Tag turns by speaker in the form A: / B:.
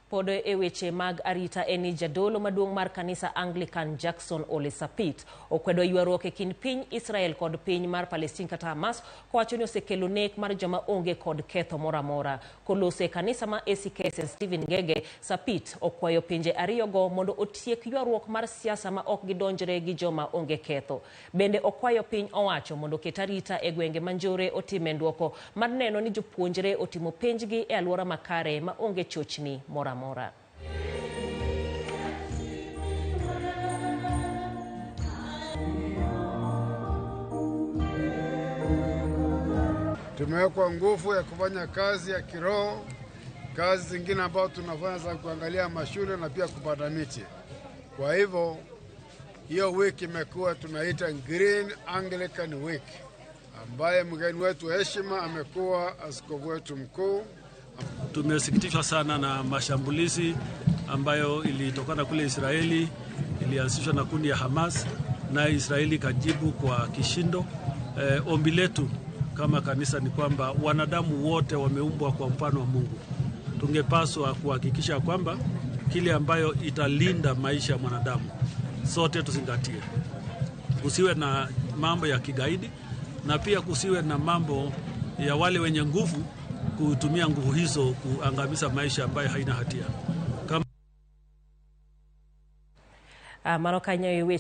A: Pod e weche mag arita en ni jadolo maduong' mar kanisa Anglican Jackson Ole Sapit okwedo ywaruok e kind piny Israel kod piny mar Palestine kata Hamas kowacho ni osekelo nek mar joma onge kod ketho moro amora. Koloso e kanisa ma ACK St Stephen Ngege, Sapit okwayo pinje ariyogo mondo otiek ywaruok mar siasa ma ok gidonjre gi joma onge ketho. Bende okwayo piny owacho mondo oket arita e gwenge ma njore otime ndwoko mar neno ni jopuonjre otimo penjgi e alwora makare ma onge chochni moro amora.
B: Tumewekwa nguvu ya kufanya kazi ya kiroho, kazi zingine ambazo tunafanya za kuangalia mashule na pia kupanda miti. Kwa hivyo hiyo wiki imekuwa tunaita Green Anglican Week, ambaye mgeni wetu wa heshima amekuwa askofu wetu mkuu.
C: Tumesikitishwa sana na mashambulizi ambayo ilitokana kule Israeli, ilianzishwa na kundi ya Hamas na Israeli ikajibu kwa kishindo. Ombi letu kama kanisa ni kwamba wanadamu wote wameumbwa kwa mfano wa Mungu. Tungepaswa kuhakikisha kwamba kile ambayo italinda maisha ya mwanadamu sote tuzingatie, kusiwe na mambo ya kigaidi na pia kusiwe na mambo ya wale wenye nguvu kutumia nguvu hizo kuangamiza maisha ambayo haina hatia. Kama
A: Mano kanyo e weche.